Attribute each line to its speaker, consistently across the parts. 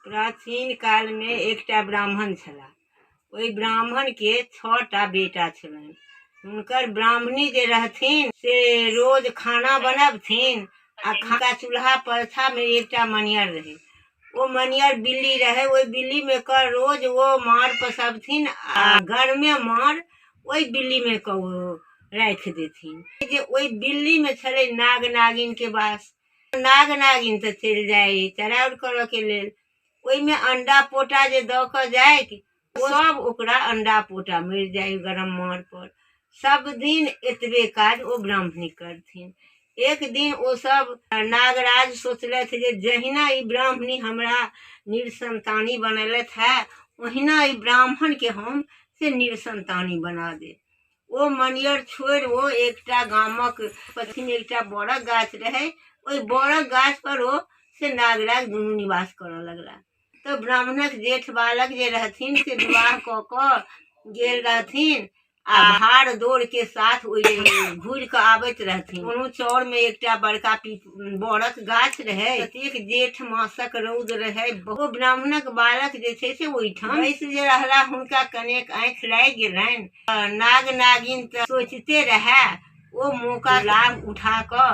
Speaker 1: प्राचीन कालमे एकटा ब्राह्मण छलाह। ओहि ब्राह्मणके 6टा बेटा छलनि। हुनकर ब्राह्मणी जे रहथिन से रोज खाना बनबथिन आ खाना चूल्हा परछामे एकटा मनियर रहै। ओ मनियर बिल्ली रहै। ओहि बिल्लीमे कऽ रोज ओ माँड़ पसबथिन आ गरमे माँड़ ओहि बिल्लीमे कऽ ओ राखि देथिन। जे ओहि बिल्लीमे छलै नाग नागिनके वास। नाग नागिन तऽ चलि जाइ चराउर करऽके लेल। ओहिमे अंडा पोटा जे दऽ कऽ जाइक सब ओकरा अंडा पोटा मरि जाइ गरम माँड़ पर। सब दिन एतबे काज ओ ब्राह्मणी करथिन। एक दिन ओ सब नागराज सोचलथि जे जहिना ई ब्राह्मणी हमरा निरसंतानी बनेलथि है ओहिना ई ब्राह्मणके हम से निरसंतानी बना देब। ओ मनियर छोड़ि ओ एकटा गामक पश्चिम एकटा बड़क गाछ रहै, ओहि बड़क गाछ पर ओ से नागराज दुनू निवास करऽ लगला। तऽ ब्राह्मणक जेठ बालक जे रहथिन से विवाह कऽ कऽ गेल रहथिन आ भार दौड़ के साथ ओहि घुरि कऽ आबैत रहथिन। कोनो चौर मे एकटा बड़का बड़क गाछ रहै। ततेक जेठ मासक रौद रहै। ओ ब्राह्मणक बालक जे छै से ओहिठाम बैस जे रहला, हुनका कनेक आँखि लागि गेलनि। नाग नागिन तऽ सोचिते रहए, ओ मौका लाभ उठा कऽ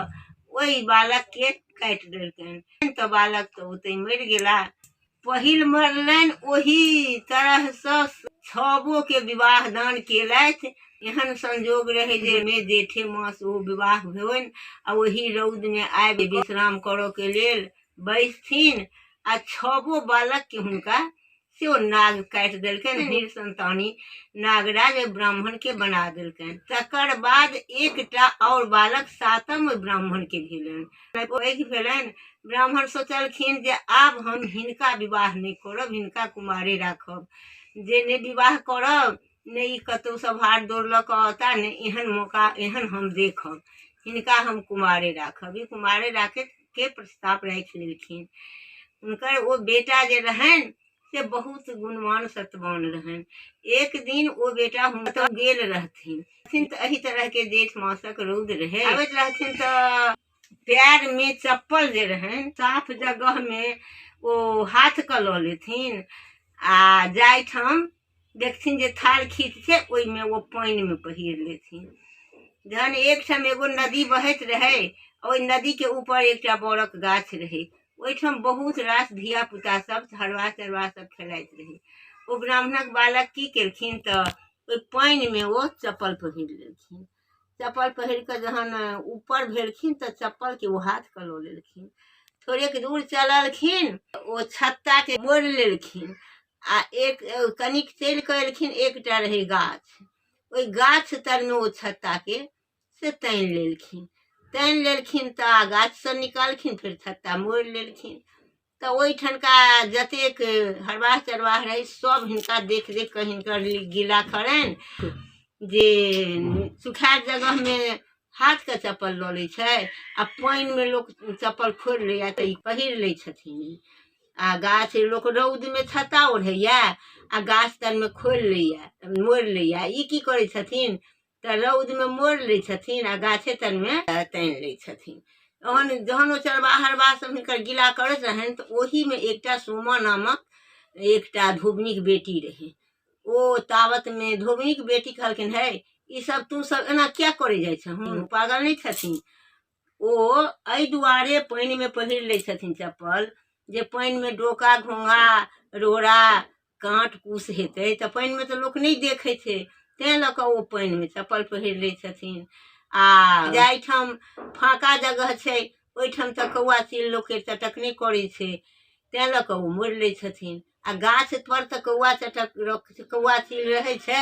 Speaker 1: ओहि बालक के काटि देलकनि। तऽ बालक तऽ ओतहि मरि गेला। पहिल मरलनि ओही तरहसँ छबो के विवाह दान केलथि। एहन संजोग रहै जे मे जेठे मास ओ विवाह भेलनि आ ओही रौदमे आबि विश्राम करऽ के लेल बैसथिन आ छबो बालक के हुनका से ओ नाग काटि देलकनि। निरसंतानी नागराज ब्राह्मण के बना देलकनि। तकर बाद एकटा आओर बालक सातम ब्राह्मण के भेलनि। पैघ भेलनि। ब्राह्मण सोचलखिन जे आब हम हिनका विवाह नहि करब, हिनका कुमारे राखब। जे नहि विवाह करब नहि ई कतहुसँ भार दौड़ लऽ कऽ औता, नहि एहन मौका एहन हम देखब, हिनका हम कुमारे राखब। ई कुमारे राखैके प्रस्ताव राखि लेलखिन। हुनकर ओ बेटा जे रहनि से बहुत गुणवान सत्यवान रहनि। एक दिन ओ बेटा हुनकर गेल रहथिन तऽ एहि तरहके जेठ मासक रौद रहै। आबैत रहथिन तऽ पैरमे चप्पल जे रहनि साफ जगहमे ओ हाथके लऽ लेथिन आ जाहिठाम देखथिन जे थाल खीच छै ओहिमे ओ पानिमे पहिर लेथिन। जहन एकठाम एगो नदी बहैत रहै, ओहि नदीके ऊपर एकटा बड़क गाछ रहै। ओहिठाम बहुत रास धिया पुता सब हरवाह चरवाह सब खेलाइत रहै। ओ ब्राह्मणक बालक की केलखिन तऽ ओहि पानिमे ओ चप्पल पहिर लेलखिन। चप्पल पहिर कऽ जहन ऊपर भेलखिन तऽ चप्पलके ओ हाथके लऽ लेलखिन। थोड़ेक दूर चललखिन ओ छत्ताके मोड़ि लेलखिन आ एक कनिक चलि कऽ एलखिन, एकटा रहै गाछ, ओहि गाछ तरमे ओ छत्ताके से तानि लेलखिन। तानि लेलखिन तऽ गाछसँ निकालखिन, फेर छत्ता मोड़ि लेलखिन। तऽ ओहिठनका जतेक हरवाह चरवाह रहै सब हिनका देख देख कऽ हिनकर गिला करनि जे सुखायल जगहमे हाथके चप्पल लऽ लै छै आ पानिमे लोक चप्पल खोलि लैए तऽ ई पहिर लै छथिन। आ गाछ लोक रौदमे छत्ता ओढ़ैए आ गाछ तरमे खोलि लैए मोड़ि लैए। ई की करै छथिन तऽ रौदमे मोड़ि लै छथिन आ गाछे तरमे तानि लै छथिन। तहन जहन ओ चरवाह हरवाह सब हिनकर गिला करैत रहनि तऽ ओहीमे एकटा सोमा नामक एकटा धोबिनीके बेटी रहै। ओ तावतमे धोबिनीके बेटी कहलखिन, हे ई सब तू सब एना किया करै जाइ छहु, पागल नहि छथिन? ओ एहि दुआरे पानिमे पहिर लै छथिन चप्पल जे पानिमे डोका घोँघा रोड़ा काँट कुश हेतै तऽ पानिमे तऽ लोक नहि देखै छै, तेँ लऽ कऽ ओ पानिमे चप्पल पहिर लै छथिन। आ जाहिठाम फाँका जगह छै ओहिठाम तऽ कौआ चील लोकके चटक नहि करै छै, तेँ लऽ कऽ ओ मोड़ि लै छथिन। आ गाछ पर तऽ कौआ चटक कौआ चील रहै छै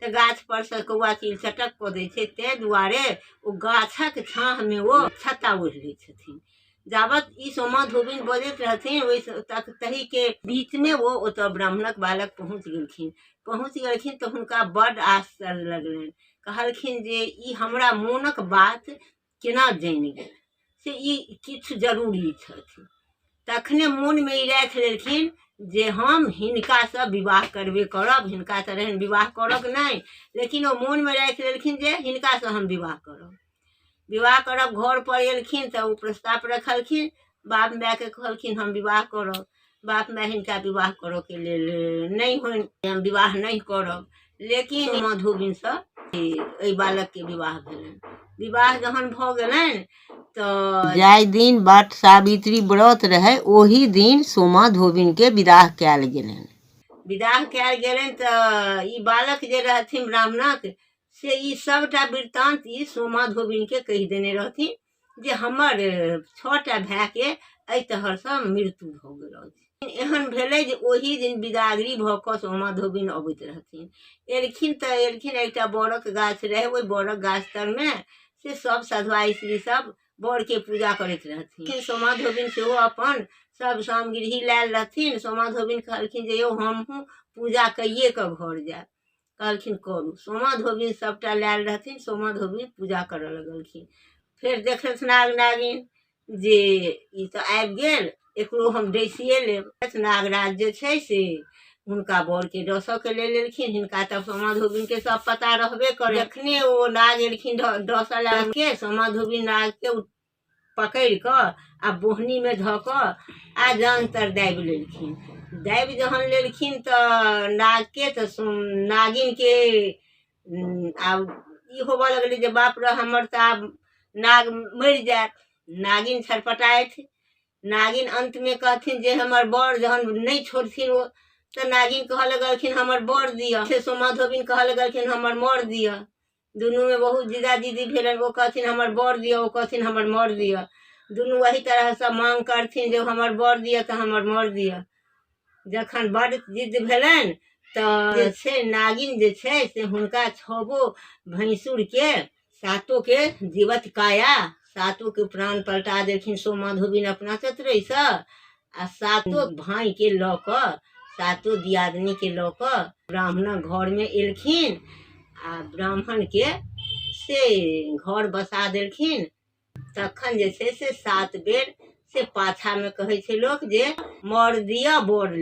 Speaker 1: तऽ गाछ पर से कौआ चील चटक कऽ दै छै, तेँ दुआरे ओ गाछक छाँहमे ओ छत्ता ओढ़ि लै छथिन। जाबत ई सोमा धोबिन बजैत रहथिन ओहि तक तहीके बीचमे ओ ओतऽ ब्राह्मणक बालक पहुँच गेलखिन। पहुँच गेलखिन तऽ हुनका बड्ड आश्चर्य लगलनि। कहलखिन जे ई हमरा मोनक बात केना जानि गेल, से ई किछु जरूरी छथिन। तखने मोनमे ई राखि लेलखिन जे हम हिनकासँ विवाह करबे करब। हिनका तऽ रहनि विवाह करऽके नहि, लेकिन ओ मोनमे राखि लेलखिन जे हिनकासँ हम विवाह करब। विवाह करब। घर पर एलखिन तऽ ओ प्रस्ताव रखलखिन, बाप मायके कहलखिन हम विवाह करब। बाप माय हिनका विवाह करऽके लेल नहि होइन, हम विवाह नहि करब। लेकिन सोमा धोबिनसँ एहि बालकके विवाह भेलनि। विवाह जहन भऽ गेलनि तऽ जाहि दिन वट सावित्री व्रत रहै ओही दिन सोमा धोबिनके विवाह कयल गेलनि। विवाह कयल गेलनि तऽ ई बालक जे रहथिन ब्राह्मणक, से ई सभटा वृत्तान्त ई सोमा धोबिनके कहि देने रहथिन जे हमर 6टा भायके एहि तरहसँ मृत्यु भऽ गेल अछि। एहन भेलै जे ओही दिन बिदागरी भऽ कऽ सोमा धोबिन अबैत रहथिन। एलखिन तऽ एलखिन, एकटा बड़क गाछ रहै, ओहि बड़क गाछ तरमे से सब सधवा स्त्री सब बड़के पूजा करैत रहथिन। सोमा धोबिन सेहो अपन सब सामग्री लायल रहथिन। सोमा धोबिन कहलखिन जे यौ हमहूँ पूजा कैये कऽ घर जायब। कहलखिन करू। सोमा धोबिन सबटा लायल रहथिन, सोमा धोबिन पूजा करऽ लगलखिन। फेर देखलथि नाग नागिन जे ई तऽ आबि गेल, एकरो हम डसिए लेब। नागराज जे छै से हुनका बरके डसऽके लेल एलखिन। हिनका तऽ सोमा धोबिनके सब पता रहबे करे। जखने ओ नाग एलखिन डसऽ लए के, सोमा धोबिन नागके पकड़ि कऽ आ बोहनीमे धऽ कऽ आ जान तर दाबि लेलखिन। दाबि जहन लेलखिन तऽ नागके तऽ नागिनके आब ई होबऽ लगलै जे बाप रे हमर तऽ आब नाग मरि जायत। नागिन छटपटाथि। नागिन अन्तमे कहथिन जे हमर बर जहन नहि छोड़थिन ओ, तऽ नागिन कहऽ लगलखिन हमर बर दिअ। से सोमा धोबिन कहऽ लगलखिन हमर मर दिअ। दुनूमे बहुत जिदा जिदी भेलनि। ओ कहथिन हमर बर दिअ, ओ कहथिन हमर मर दिअ। दुनू एही तरहसँ मांग करथिन जे हमर बर दिअ तऽ हमर मर दिअ। जखन बड्ड जिद्द भेलनि तऽ जे छै नागिन जे छै से हुनका 6 भैंसुरके 7 के जीवत काया, 7 के प्राण पलटा देलखिन सोमा धोबिन अपना चतुरैसँ। आ 7 भाइके लऽ कऽ, 7 दियादनीके लऽ कऽ ब्राह्मणक घरमे एलखिन आ ब्राह्मणके से घर बसा देलखिन। तखन जे छै से 7 बेर से पाछामे कहै छै लोक जे मर दिअ बर।